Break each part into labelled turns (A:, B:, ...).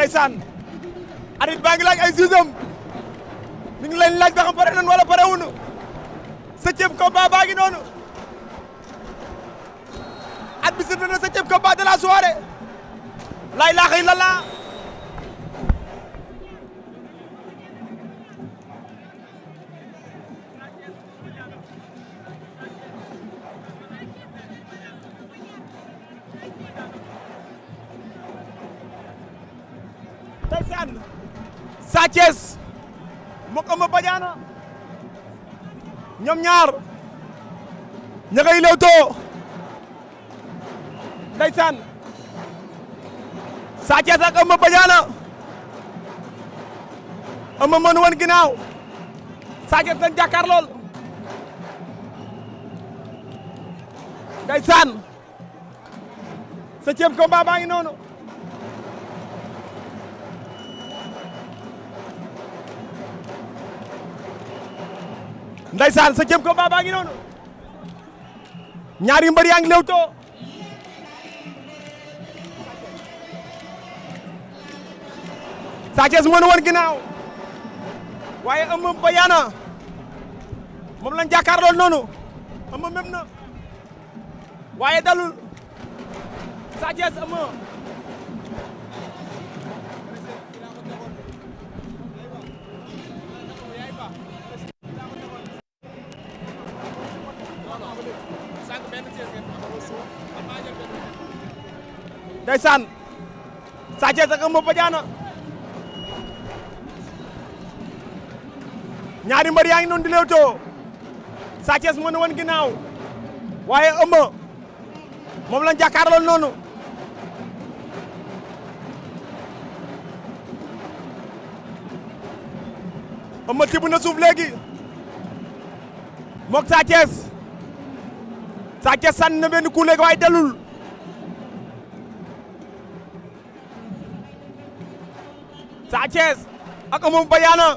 A: ndeysaan arbitre baa ngi laaj ay jugeem mi ngi leen laaj ba xam pare nan wala pare wuñu 7e combat baa ngi noonu arbitre bi na 7e combat de la soirée la ilaha illallah ndeysaan Sathies moo ko Eumeu Badiana ñoom ñaar ña ngay lewtoo ndeysaan Sathies ak Eumeu Badiana Eumeu mën woon ginnaaw Sathies lañ jàkkaar lool ndeysaan 7e combat baa ngi noonu ndeysaan 7e combat baa ngi noonu ñaari mbër yaa ngi lewtoo Sathies mën woon ginnaaw waaye Eumeu Badiana moom lañ jàkkaarloo noonu Eumeu même na waaye dalul Sathies Eumeu ndeysaan Sathies ak Eumeu Badiana ñaari mbër yaa ngi noonu di lewtoo Sathies mën na woon ginnaaw waaye Eumeu moom lañ jàkkaarloon noonu Eumeu tibb na suuf léegi mook Sathies sànni na benn coup léegi waaye delul Sathies ak Eumeu Badiana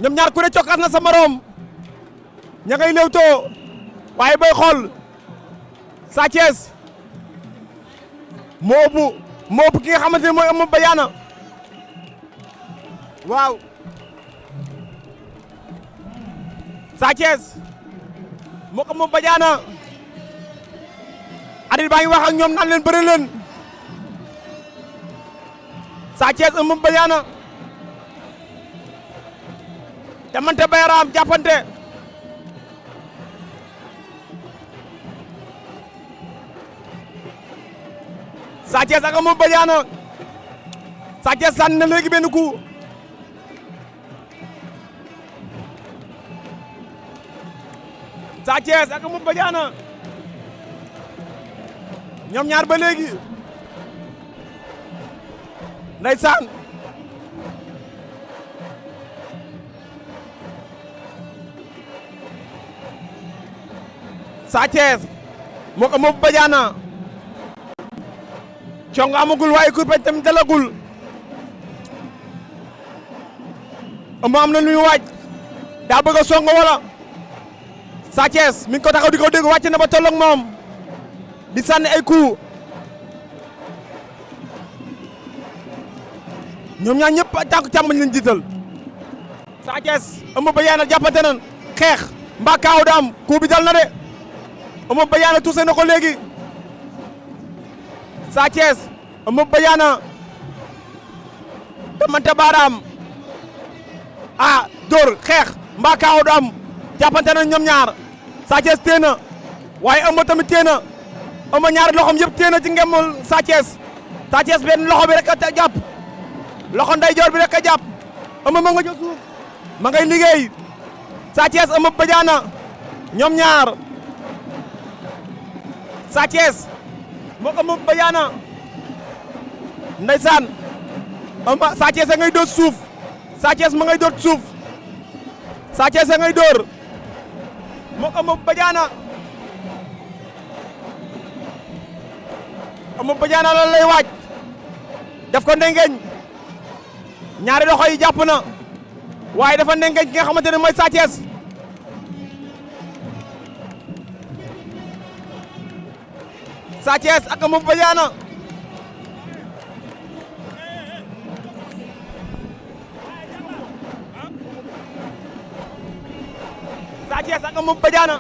A: ñoom ñaar ku ne cokkaas na sa morom ña ngay lewtoo waaye bay xool Sathies moo ëpp ki nga xamante ne mooy Eumeu Badiana waaw Sathies moo ko Eumeu Badiana arbitre baa ngi wax ak ñoom naan leen bëre leen Sathies Eumeu Badiana jamante bayaraam jàppante Sathies ak Eumeu Badiana Sathies sànni na léegi benn coup Sathies ak Eumeu Badiana ñoom ñaar ba léegi ndeysaan Sathies moo ko Eumeu Badiana congo amagul waaye kurpeñ tamit dalagul Eumeu am na lu ñu waaj daa bëgg a songo wala Sathies mi ngi ko taxaw di ko dégg wàcc na ba tolloog moom di sànni ay coup ñoom ñaar ñëpp tànku càmmoñ lañ jiital Sathies Eumeu Badiana jàppante nañ xeex mbaa kaaw da am coup bi dal na de Eumeu Badiana tuuse na ko léegi Sathies Eumeu Badiana damante baaraam dóor xeex mbaa kaaw da am jàppante nañ ñoom ñaar Sathies téye na waaye Eumeu tamit téye na Eumeu ñaari loxoom yëpp téye na ci ngembul Sathies benn loxo bi rek a jàpp loxo ndeyjoor bi rek a jàpp Eumeu ma nga jël suuf ma ngay liggéey Sathies Eumeu Badiana ñoom ñaar Sathies moo ko Eumeu Badiana ndeysaan Sathies a ngay dóor suuf Sathies ma ngay dóor suuf Sathies a ngay dóor moo ko Eumeu Badiana Eumeu Badiana lan lay waaj def ko ndengeñ ñaari loxo yi jàpp na waaye dafa ndengeñ ki nga xamante ne mooy Sathies Sathies ak Eumeu Badiana Sathies ak Eumeu Badiana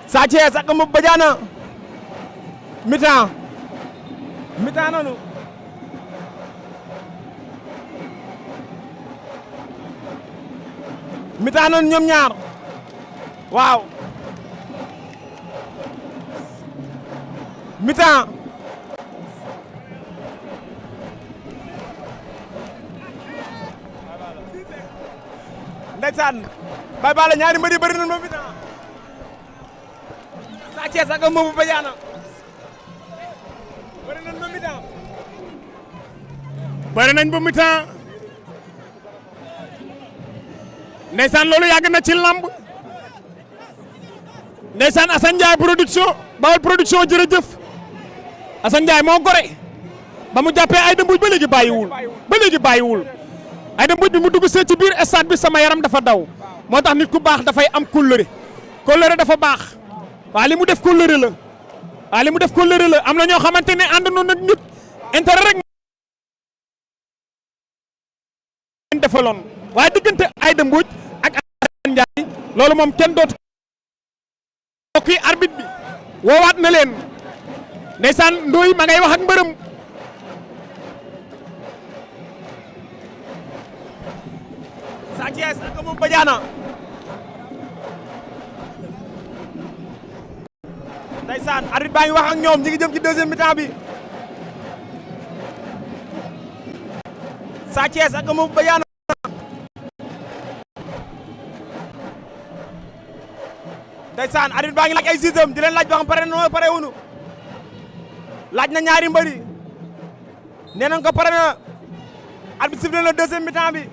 A: Sathies ak Eumeu Badiana mi-temps nanu mi-temps nanu ñoom ñaar waaw mi-temps ndeysaan bay bala ñaari mbër yi bëri nañ ma mi-temps Sathies ak Eumeu Badiana bëri nañ ba mi-temps
B: bëri nañ ba mi-temps ndeysaan loolu yàgg na ci lamb ndeysaan Assane Ndiaye production Baol production jërëjëf Assane Ndiaye moo gore ba mu jàppee ay dëmbuj ba léegi bàyyiwul ay dëmbuj bi mu dugg see ci biir stade bi sama yaram dafa daw moo tax nit ku baax dafay am kóllëre dafa baax waa li mu def kóllëre la am na ñoo xamante ne ànd noonu nag nit intérêt rek defaloon waaye diggante ay dëmbuj ak Assane Ndiaye loolu moom kenn dootu kii arbitre bi woowaat na leen ndeysaan Ndoye ma ngay wax ak mbërëm
A: Sathies ak Eumeu Badiana ndeysaan arbitre baa ngi wax ak ñoom ñi ngi jëm ci deuxième mi-temps bi Sathies ak Eumeu Badiana ndeysaan arbitre baa ngi laaj ay sixième di leen laaj ba xam pare na pare wunu laaj na ñaari mbëri nee nañ ko pare na arbitre sifflé na deuxième mi-temps bi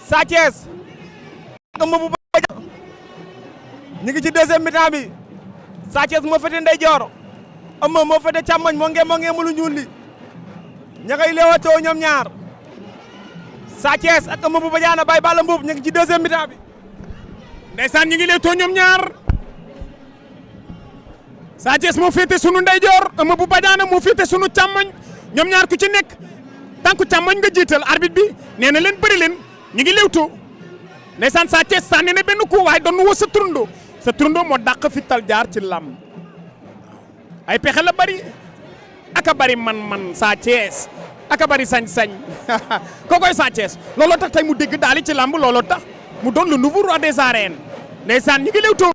A: Sathies ak Eumeu Badiana ñu ngi ci deuxième mi-temps bi Sathies moo fete ndeyjoor Eumeu moo fete càmmoñ moo ngee mu lu ñuul li ña ngay leewatoo ñoom ñaar Sathies ak Eumeu Badiana bay bala mbuub ñu ngi ci deuxième mi-temps bi
B: ndeysaan ñi ngi leetoo ñoom ñaar Sathies moo féete sunu ndeyjoor Eumeu Badiana moo féete sunu càmmoñ ñoom ñaar ku ci nekk tànku càmmoñ nga jiital arbitre bi nee na leen bëri leen ñi ngi leewtoo ndeysaan Sathies sànni na benn coup waaye doon woo sa turndo moo dàq fital jaar ci lam ay pexe la bari aka bari man Sathies aka bari sañ-sañ kookoy Sathies looloo tax tey mu dégg daali ci lamb looloo tax mu doon le nouveau roi des arènes ndeysaan ñi ngi leewtoo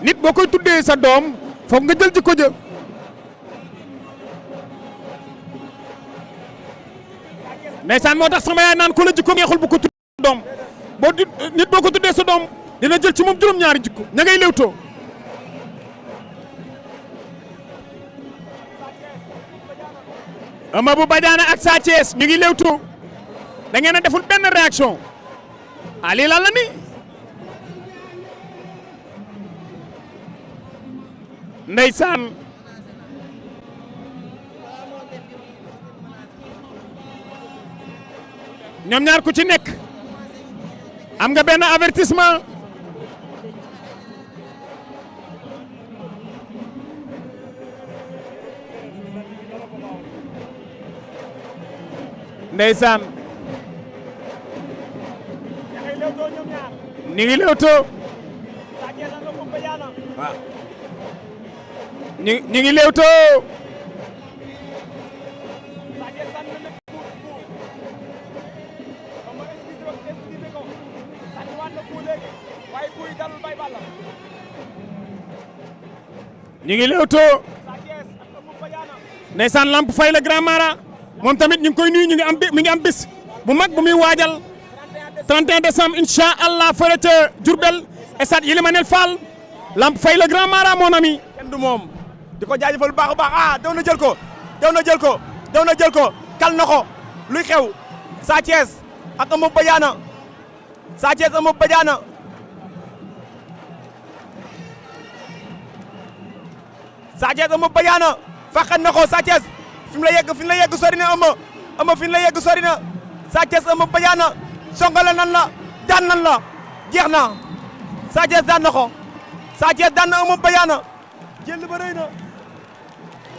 B: nit boo koy tuddee sa doom foog nga jël ci ko jë ndeysaan moo tax sama yaay naan ko la jikko neexul bu ko tuddee sa doom nit boo ko tuddee sa doom dina jël ci moom juróom-ñaari jikko ña ngay leewtoo Eumeu Badiana ak Sathies ñu ngi leewtoo da ngeen a deful benn réaction lii lan la ni ndeysaan ñoom ñaar ku ci nekk am nga benn avertissement ndeysaan ni ngi leewtoo waaw ñi ngi leewtoo ñi ngi leewtoo ndeysaan Lamp Faye la Grand Mara moom tamit ñu ngi koy nuyu mi ngi am bis bu mag bu muy waajal 31 décembre incha allah fële ca Diourbel stade Ilimanel Fall Lamp Faye le Grand Mara mon ami.
A: kenn du moom di ko jaajëfal bu baax a baax daw na jël ko kal na ko luy xew Sathies ak Eumeu Badiana Sathies Eumeu Badiana Sathies Eumeu Badiana fàqan na ko Sathies fi mu la yegg sori na Eumeu fi mu la yegg sori na Sathies Eumeu Badiana songale nan la daan nan la jeex na Sathies daan na ko Sathies daan na Eumeu Badiana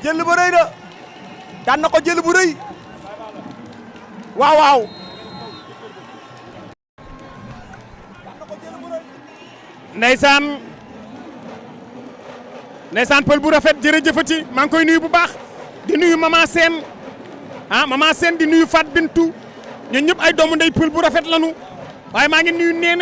A: jël ba rëy na daan na ko jël bu rëy waaw waaw
B: ndeysaan pël bu rafet jërëjëfati maa ngi koy nuyu bu baax di nuyu Mama Sène Mama Sène di nuyu Fat Bintou ñun ñëpp ay doomu ndey pël bu rafet lanu waaye maa ngi nuyu nee